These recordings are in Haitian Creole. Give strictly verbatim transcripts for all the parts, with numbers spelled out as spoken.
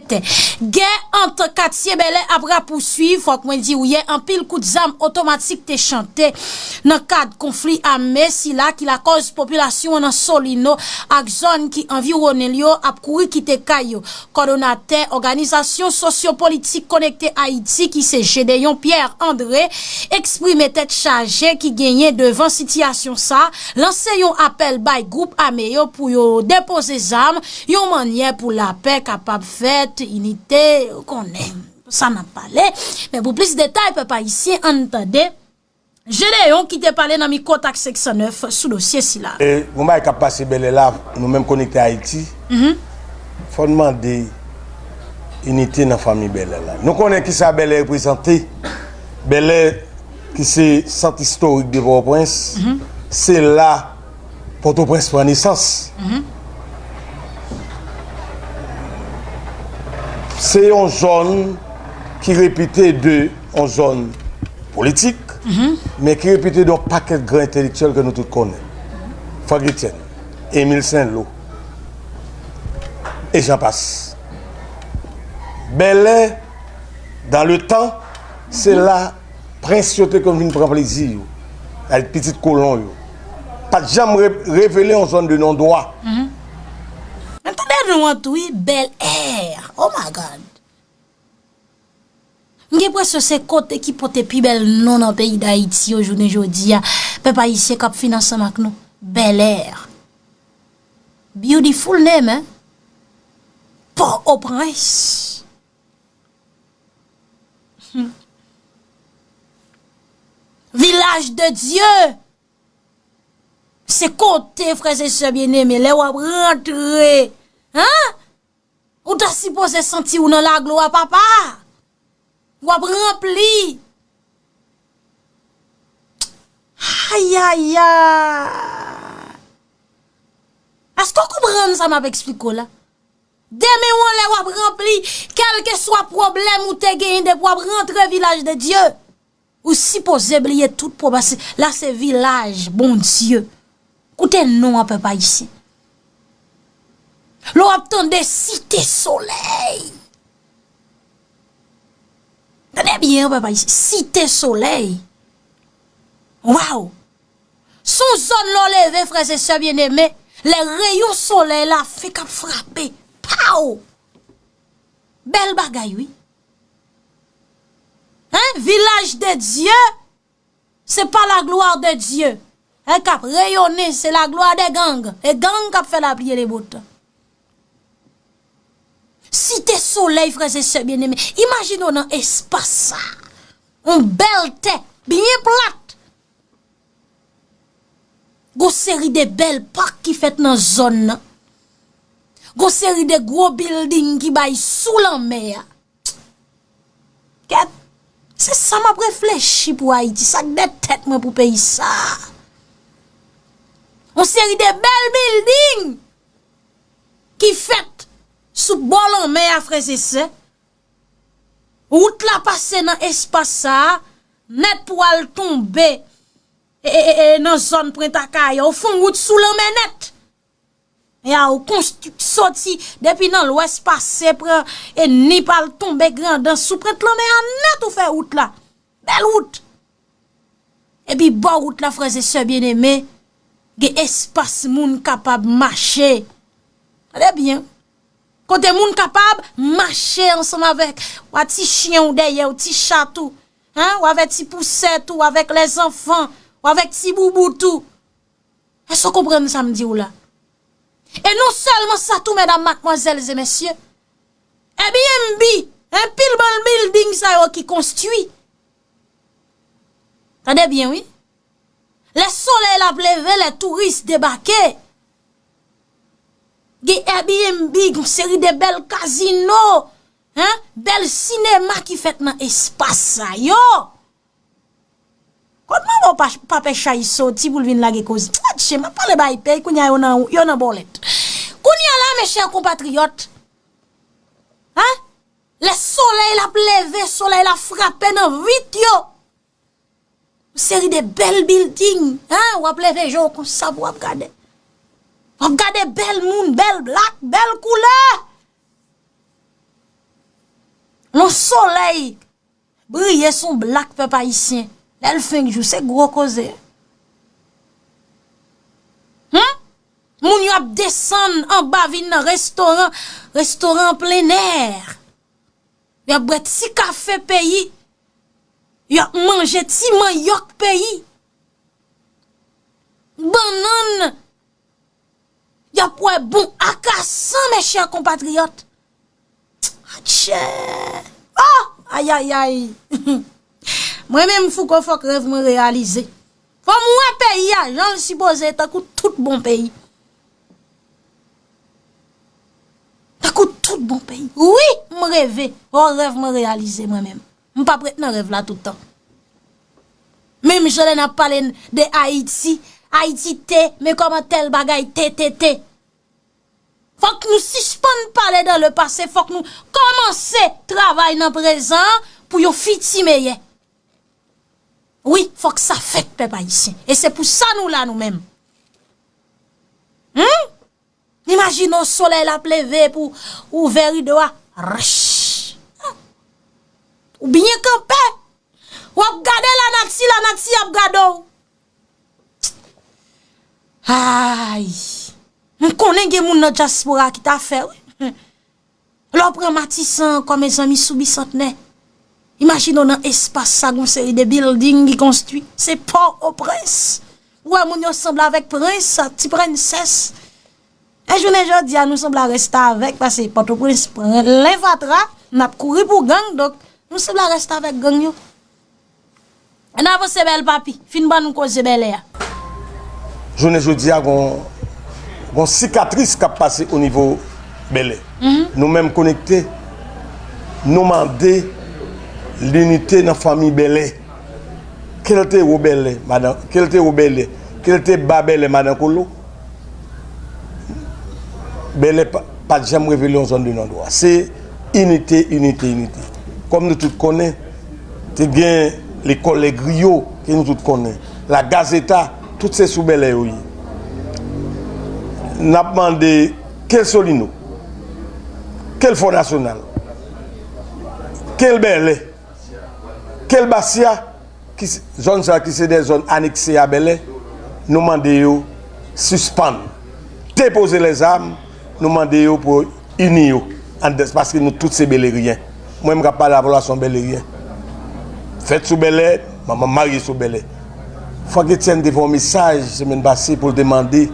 Gè ant katye Bèlè ap rapouswiv, fòk mwen di w yè, anpil kout zam otomatik te chante nan kad konfli ame sila ki lakòz popilasyon an nan Solino ak zòn ki anviwonnen l yo ap kouri kite kay yo. Kòdonatè òganizasyon sosyopolitik Konekte Ayiti ki se Gédéon Pierre André eksprime tèt chaje ki genyen devan sitiyasyon sa, lanse yon apèl bay gwoup ame yo pou yo depoze zam, yon mannyè pou lapè kapab fèt, inite, ou konnen sa n ap pale. Men pou plis detay, pèp ayisyen, ann tande Gédéon ki te pale nan mikwo Tak senk san nèf sou dosye sila. E, yon bagay k ap pase Bèlè la, nou menm Konekte Ayiti, fò n mande inite nan fanmi Bèlè la. Nou konnen kisa Bèlè reprezante. Bèlè, ki se sant istorik de Pòtoprens, se la Pòtoprens pran nesans. Se yon zòn ki repite de yon zòn politik, men ki repite de yon pakèt gran entèlektyèl ke nou tout konnen. Franck Etienne, Émile Saint-Lô, e j'en passe. Bèlè, dans le temps, se la prens yo te konn vin pran plezi yo, avèk pitit kolon yo. Pa t janm re- revele yon zòn de non dwa. Men tande non an tou wi, Bèl Air. Oh my God. M gen enpresyon se kote ki pote pi bèl non nan peyi Dayiti yo jounen jodi a. Pèp ayisyen k ap fin ansanm ak nou. Bèl Air. Beautiful name, hein? Pòtoprens. Vilaj de Dye. Se kote, frè e sè byeneme, lè w ap rantre, hein? Ou ta sipoze santi w nan laglwa Papa. W ap ranpli. Ayaya. Èske w konprann sa m ap eksplike w la? Demen w anlè w ap ranpli, kèlkeswa pwoblèm ou te genyen depi w ap rantre Vilaj de Dye. Ou sipoze bliye tout pwoblèm. La se vilaj Bondye. Koute non an pèp ayisyen. Lè w ap tande Site Solèy. Tande byen pèp ayisyen. Site Solèy. Waw. Se yon zòn lè w leve, frè e sè byeneme, lè reyon solèy la fenk ap frape. Pow! Bèl bagay wi. Hein? Vilaj de Dye, se pa laglwa de Dye. Hein, k ap reyonnen, se laglwa de gang. E gang k ap fè lapli e le botan. Site Solèy, frè e sè byeneme, imajine w nan espas sa. Yon bèl tè, byen plat. Gon seri de bèl pak ki fèt nan zòn nan. Gon seri de gwo bilding ki bay sou lanmè a. Kèt, se sa m ap reflechi pou Ayiti, sa k dèyè tèt mwen pou peyi sa. Yon seri de bèl bilding ki fèt sou bò lanmè a, frè e sè. Wout la pase nan espas sa a nèt pou al tonbe e, e, e, e, nan zòn Pwent a Kayan. Ou fè yon wout sou lanmè nèt. Ya, ou konstwi, soti depi nan lwès, pase pran e Nip al tonbe Grandans sou pwent lanmè a nèt, ou fè wout la. Bèl wout. Epi bò wout la, frè e sè byeneme, gen espas moun kapab mache. Tande byen. Kote moun kapab mache ansanm avèk, w a ti chyen w dèyè w, ti chat ou, hein, w avèk ti pousèt ou, avèk lèzanfan, w avèk ti boubout ou. Èske w konprann sa m di w la? E non sèlman sa tou, medam, madmwazèl e mesye, Airbnb, hein, pil bann bilding sa yo ki konstwi. Tande byen, wi. Lè solèy la ap leve, lè touris debake, gen Airbnb, gen yon seri de bèl kazino, hein, bèl sinema ki fèt nan espas sa yo. Kot manman w pa, pa pè chay soti pou l vin lage koze? Adje, m ap pale bay pèy, kounye a yo nan, yo nan bòlèt. Kounye a la, mes chers compatriotes, hein? Lè solèy la ap leve, solèy la frape nan vit yo. Yon seri de bèl bilding, hein? W ap leve je w konsa pou w ap gade. W ap gade bèl moun, bèl blak, bèl koulè. Yon solèy briye sou blak pèp ayisyen. Lè l fenk jou, se gwo koze. Hum? Moun yo ap desann anba vin nan restoran, restoran plenè. Y ap bwè ti kafe peyi. Y ap manje ti manyòk peyi. Bannann. Y ap wè bon akasan, mes chers compatriotes. Atchè! Oh! Ayayay! Mwen menm, Fouco, fòk rèv mwen reyalize. Fò m wè peyi a jan l sipoze, tankou tout bon peyi. Tankou tout bon peyi. Wi, m reve. Fò rèv mwen reyalize mwen menm. M p ap ret nan rèv la tout tan. Menm jan lè n ap pale de Ayiti, Ayiti te, men kòman tèl bagay te, te, te. Fòk nou sispann pale dans le passé, fòk nou kòmanse travay nan prezan an pou yon fiti meyè. Wi, fòk sa fèt, pèp ayisyen. E se pou sa nou la, nou menm. Hum? Imajine w, solèy la ap leve pou ouvè rido a. Rach! Ou byen kanpe. W ap gade lanati, lanati ap gade w. Ay! M konnen gen moun nan dyaspora ki ta fè, wi. Lè w pran Matisan ankò, mezanmi, sou Bisantnè. Imajine w nan espas sa, gon seri de bilding ki konstwi. Se Pòtoprens. Ou wè moun yo sanble avèk prens, ti prensès. E jounen jodi a, nou sanble a restavèk, paske Pòtoprens plen fatra, n ap kouri pou gang, donk, nou sanble a restavèk gang yo. Ann avanse, bèl papi, fin ban nou koze bèlè a. Jounen jodi a, gon, gon sikatris k ap pase o nivo bèlè. Nou menm konekte, nou mande linite nan fanmi bèlè. Ke l te wo bèlè, madan, ke l te wo bèlè, ke l te ba bèlè, madan Kolo. Bèlè pa, pa t janm revele yon zòn de non dwa. Se inite, inite, inite. Kòm nou tout konnen, te gen lekòl Lè Griyo, ke nou tout konnen. La Gazeta, tout se sou bèlè yo ye. N ap mande, ke l Solino, ke l Fò Nasyonal, ke l bèlè, ke l Basya, ki s-, zòn sa ki se de zòn anekse a bèlè, nou mande yo sispann depoze lèzam, nou mande yo pou ini yo anndan, paske nou tout se bèleryen. Mwen menm k ap pale avè w la se yon bèleryen. Fèt sou bèlè, manman m marye sou bèlè. Franck Etienne te fè yon mesaj semèn pase pou l te mande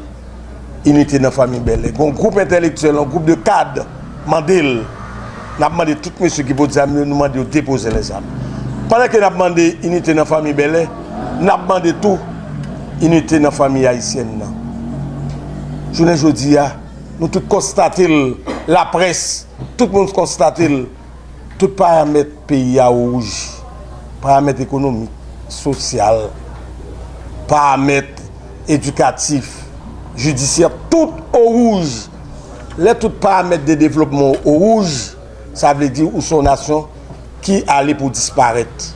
inite nan fanmi bèlè. Gon gwoup entèlektyèl, yon gwoup de kad mande l. N ap mande tout mesye ki pot zam yo, nou mande yo depoze lèzam. Pandan ke n ap mande inite nan fanmi bèlè, n ap mande tou inite nan fanmi ayisyèn nan. Jounen jodi a, nou tout konstate l, laprès, tout moun konstate l, tout paramèt peyi a wouj. Paramèt ekonomik, sosyal, paramèt edikatif, jidisyè, tout o wouj. Lè tout paramèt de devlopman o wouj, sa vle di ou se yon nasyon ki ale pou disparèt.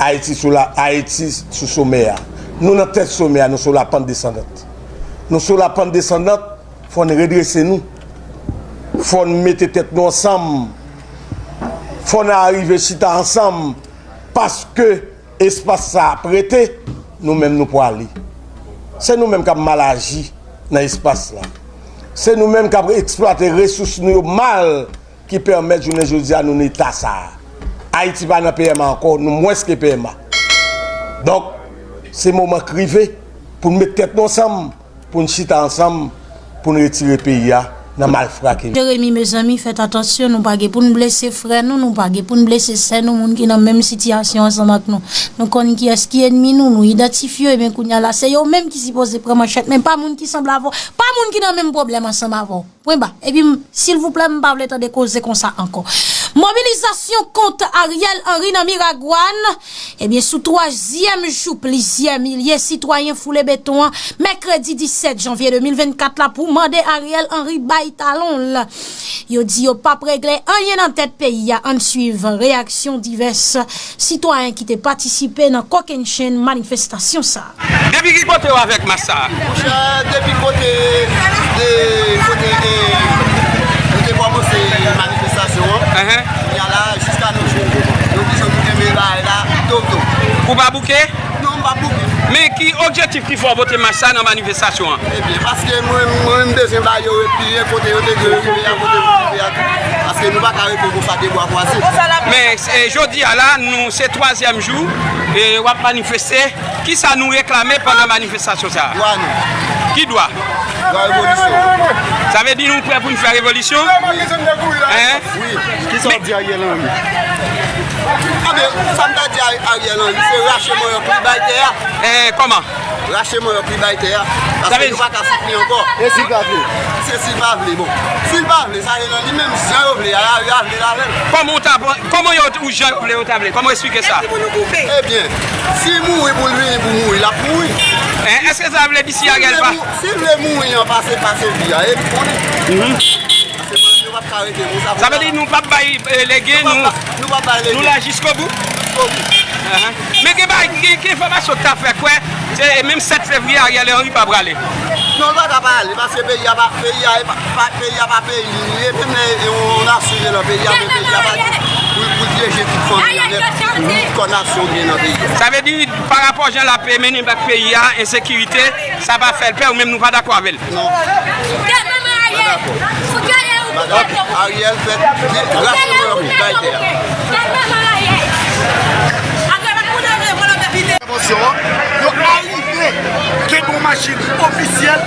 Ayiti sou la, Ayiti sou somè a. Nou nan tèt somè a, nou sou lapant desandan. Nou sou lapant desandan, fò n redrese nou. Fò n mete tèt nou ansanm. Fò n arive chita ansanm. Paske espas sa a prete, nou menm nou pwale. Se nou menm k ap mal aji nan espas la. Se nou menm k ap eksplwate resous nou yo mal ki pèmèt jounen jodi a nou nan eta sa a. Ayiti pa nan P M A ankò, nou mwens ke P M A. Donk, se moman k rive pou n met tèt nou ansanm, pou n chita ansanm, pou n retire peyi a nan malfra ke. Jeremi, mezanmi, fèt atansyon, nou pa gen pou n blese frè nou, nou pa gen pou n blese sè nou, moun ki nan menm sitiyasyon ansanm ak nou. Nou konn kiyès ki ènmi nou, nou idantifye yo, ebyen kounye a la, se yo menm ki sipoze pran manchèt, men pa moun ki sanble avè w, pa moun ki nan menm pwoblèm ansanm avè w. Pwen ba. Epi, m, silvouplè, m pa vle tande koze konsa ankò. Mobilizasyon kont Ariel Henry nan Miragwàn. Ebyen, sou twazyèm jou, plizyè milye sitwayen foule beton an mèkredi disèt janvye de mil vennkat la pou mande Ariel Henry bay talon l. Yo di yo p ap regle anyen nan tèt peyi a. Ann swiv reyaksyon divès sitwayen ki te patisipe nan kokennchenn manifestasyon sa a. Depi ki kote w avèk mas sa a? Monchè, depi kote, de, kote, e, nou te kòmanse manifestasyon an, kounye a la, jiska Yo bezwen pou kenbe bagay la, tou, tou. Ou pa bouke? Non, m pa bouke. Men ki objektif ki fè w pote mach sa nan manifestasyon an? Ebyen, paske mwen, mwen, m bezwen ba yo repiye kote yo te dwe rive a, kote yo rive a tou. Paske nou pa ka rete konsa de bwa kwaze. Men, e, jodi a la, nou, se twazyèm jou, e, w ap manifeste. Kisa nou reklame pandan manifestasyon sa a? Dwa nou. Ki dwa? Dwa revolisyon. Sa vle di nou prè pou n fè revolisyon? Wi. Hein? Wi. Kisa w di Ariel Henry? Anben, sa m ta di Ari-, Ariel Henry, se rache manyòk li bay tè a. Eh, kòman? Rache manyòk li bay tè a. Paske nou pa ka soufri ankò. E si l pa vle? Se si l pa vle, bon. Si l pa vle, sa vle nan li menm, jan yo vle a, yo vle l avè l. Kòman w ta pran, kòman yo, ou jan yo vle, yo ta vle? Kòman w eksplike sa? Ebyen, si mouri pou l vini pou mouri, l ap mouri. Eh, èske sa vle di si Ariel pa... Si l vle mouri an pase, pase vi a, e li konnen. Paske mwen, yo p ap ka rete konsa. Sa vle di nou p ap bay, eh, lege, nou p ap ba-, nou p ap bay lege. Nou la jiskobou. Jiskobou. Ahan. Men gen bay, gen, gen enfòmasyon k ta fè kwè, se menm sèt fevriye Ariel Henry pa prale. Non, l pa ka pa ale, paske peyi a pa, peyi a e pa, pa, peyi a pa peyi li ye, menm lè yon nasyon gen nan peyi a, men peyi a pa pou, pou dirije tout fanmi an nèt, tout kò nasyon gen nan peyi a. Sa vle di, pa rapò jan l ap mennen bak peyi a, ensekirite, sa pa fè l pè, ou menm nou pa dakò avè l. Non. Pa dakò. Pa dakò. Ariel fèt, rache manyòk li bay tè a. Entèvansyon an, yo arive kenbe yon machin ofisyèl,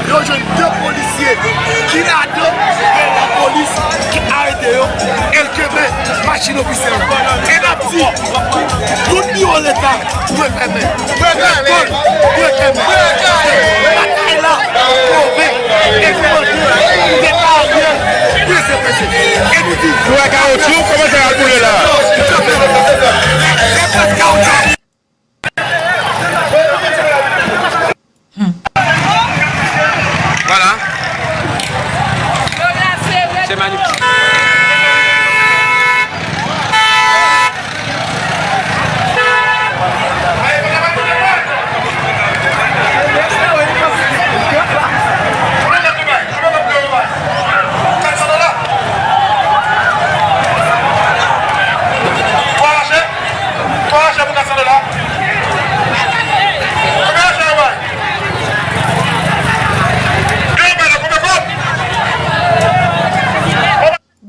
yo jwenn de polisye ki ladan, e lapolis ki arete yo, e l kenbe machin ofisyèl. E n ap di, tout biwo leta dwe fèmen. Lekòl dwe fèmen. Batay la pwove e pou mande depatman prese prese. E nou di, nou wè kawotchou kòmanse ap boule la. Vwala. Se manif.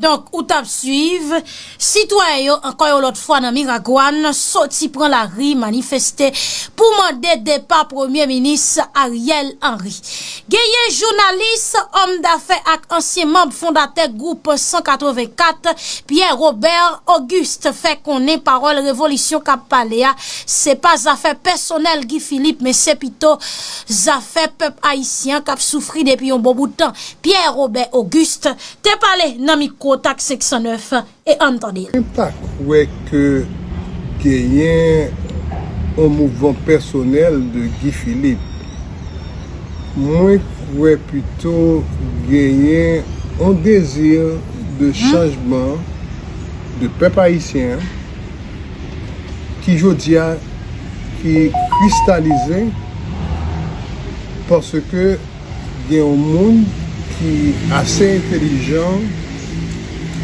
Donk, ou t ap swiv, sitwayen yo, ankò yon lòt fwa nan Miragwàn, soti pran lari, manifeste pou mande depa Premye Minis Ariel Henry. Genyen jounalis, òm dafè ak ansyen manm fondatè gwoup san katrevenkat, Pierre Robert Auguste, fè konnen pawòl revolisyon k ap pale a, se pa zafè pèsonèl Guy Philippe, men se pito zafè pèp ayisyen an k ap soufri depi yon bon bout tan. Pierre Robert Auguste te pale nan mikwo Tak senk san nèf e ann tande l. Mwen pa kwè ke genyen yon mouvman pèsonèl de Guy Philippe. Mwen kwè pito genyen yon dezi de chanjman de pèp ayisyen an ki jodi a ki kristalize paske gen yon moun ki ase entelijan,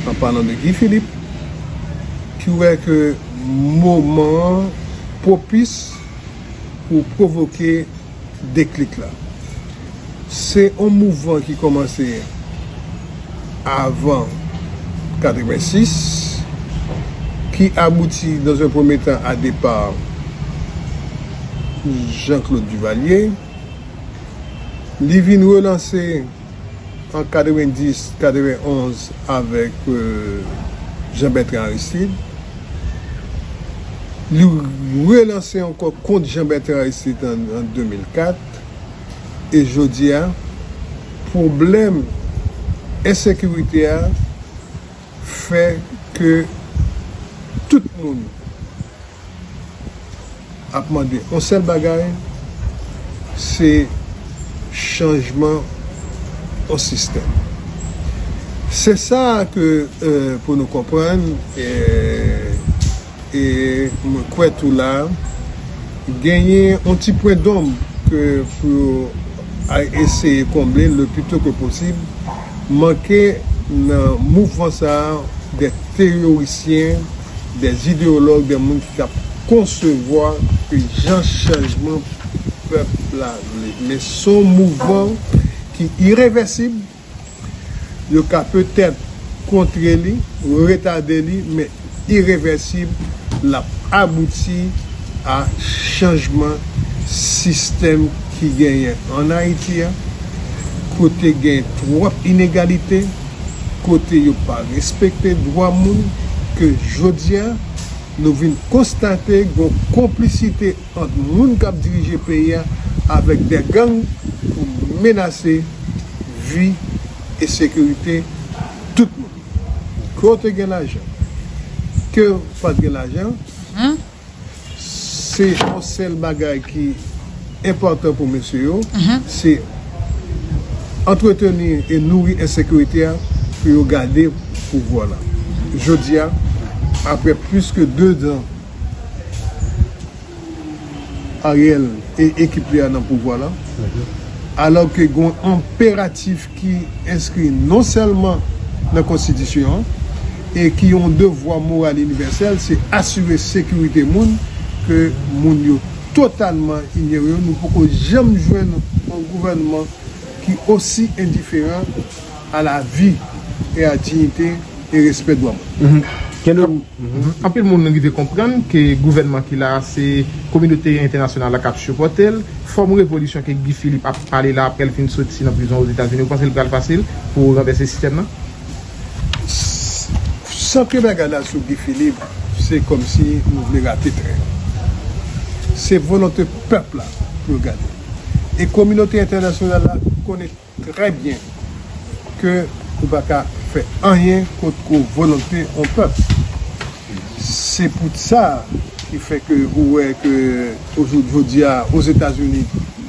an palan de Guy Philippe, ki wè ke moman an pwopis pou pwovoke deklik la. Se yon mouvman ki kòmanse avan katrevensis, ki abouti dans un premier temps à départ Jean-Claude Duvalier. Li vin relanse an katrevendis, katrevenonz avèk, euh, Jean Bertrand Aristide. Li relanse ankò kont Jean Bertrand Aristide an, an de mil kat. E jodi a, pwoblèm ensekirite a fè ke tout moun ap mande yon sèl bagay, se chanjman yon sistèm. Se sa ke, euh, pou nou konprann, e, e mwen kwè tou la, genyen yon ti pwen donb ke pou a eseye konble le pito ke posib, manke nan mouvman sa a de teyorisyen, Dè ideyològ, dè moun ki ka konsevwa ke jan chanjman pèp la vle. Men se yon mouvman ki irevèsib. Yo ka petèt kontre li, retade li, men irevèsib, l ap abouti a chanjman sistèm ki genyen ann Ayiti a, kote gen twòp inegalite, kote yo pa respekte dwa moun, ke jodi a, nou vin konstate gen konplisite ant moun k ap dirije peyi a avèk dè gang pou menase vi e sekirite tout moun. Ke w te gen lajan, ke w pa t gen lajan, se yon sèl bagay ki enpòtan pou mesye yo, se antreteni e nouri ensekirite a pou yo gade pouvwa la. Jodi a, apre plis ke de zan Ariel e ekip li a nan pouvwa la, alò ke gen yon enperatif ki enskri non sèlman nan konstitisyon an, e ki yon devwa moral inivèsèl, se asire sekirite moun, ke moun yo totalman inyore yo. Nou poko janm jwenn yon gouvènman ki osi endiferan a la vi e a diyite e respè dwa moun. Mhm. Gen de, mhm. Anpil moun rive konprann ke gouvènman ki la a, se kominote entènasyonal la k ap sipòte l. Fòm revolisyon ke Guy Philippe ap pale la, apre l fin soti nan prizon Ozetazini, ou panse l pral fasil pou ranvèse sistèm nan? San ke bagay la sou Guy Philippe, se kòmsi nou vle rate tren. Se volonte pèp la pou yo gade. E kominote entènasyonal la konnen trè byen ke ou pa ka fè anyen kont ko volonte yon pèp. Se pou sa ki fè ke ou wè ke ojou-, jodi a, Ozetazini,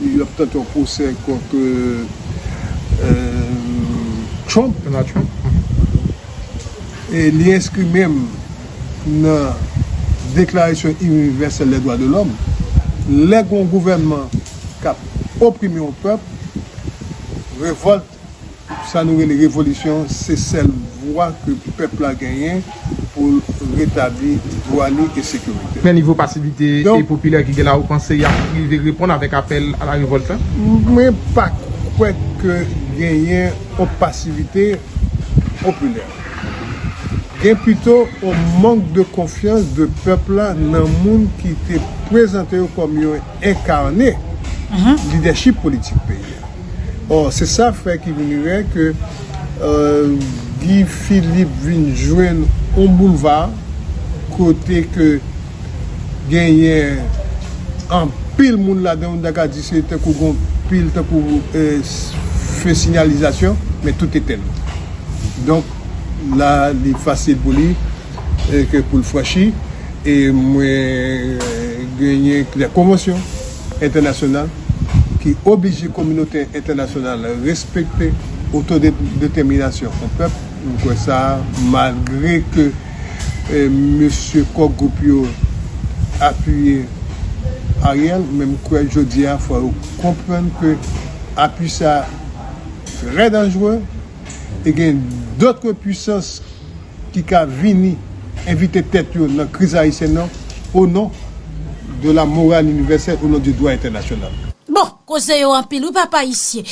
y ap tante yon pwosè kont, euh, Trump. Donald Trump. E li enskri menm nan Deklarasyon Inivèsèl dè Dwa de Lòm. Lè gen yon gouvènman k ap oprime yon pèp, revòlt, sa nou rele revolisyon, se sèl vwa ke pèp la genyen pou l retabli dwa li e sekirite. Men nivo pasivite e popilè ki gen la, ou panse y ap rive reponn avèk apèl a la revòlt la? Mwen pa kwè ke genyen yon pasivite popilè. Gen pito yon mank de konfyans de pèp la nan moun ki te prezante yo kòm yon enkane lidèchip politik peyi a. Ò, se sa fè ki vin rè ke, euh, Guy Philippe vin jwenn yon boulva kote ke genyen anpil moun ladan, moun ta ka di se tankou gon pil, tankou, euh, fe sinyalizasyon, men tout etèn. Donk, la, li fasil pou li, euh, ke pou l franchi, e mwen, euh, genyen de konvansyon entènasyonal ki oblije kominote entènasyonal respekte otodetèminasyon yon pèp. M kwè sa, malgre ke, eh, mesye Core Group yo apiye Ariel, men m kwè jodi a, fò yo konprann ke apui sa trè danjere, e gen dòt pwisans ki ka vini envite tèt yo nan kriz ayisyèn nan, au nom de la morale universelle, au nom du droit international. Bon, koze yo anpil wi papa isye.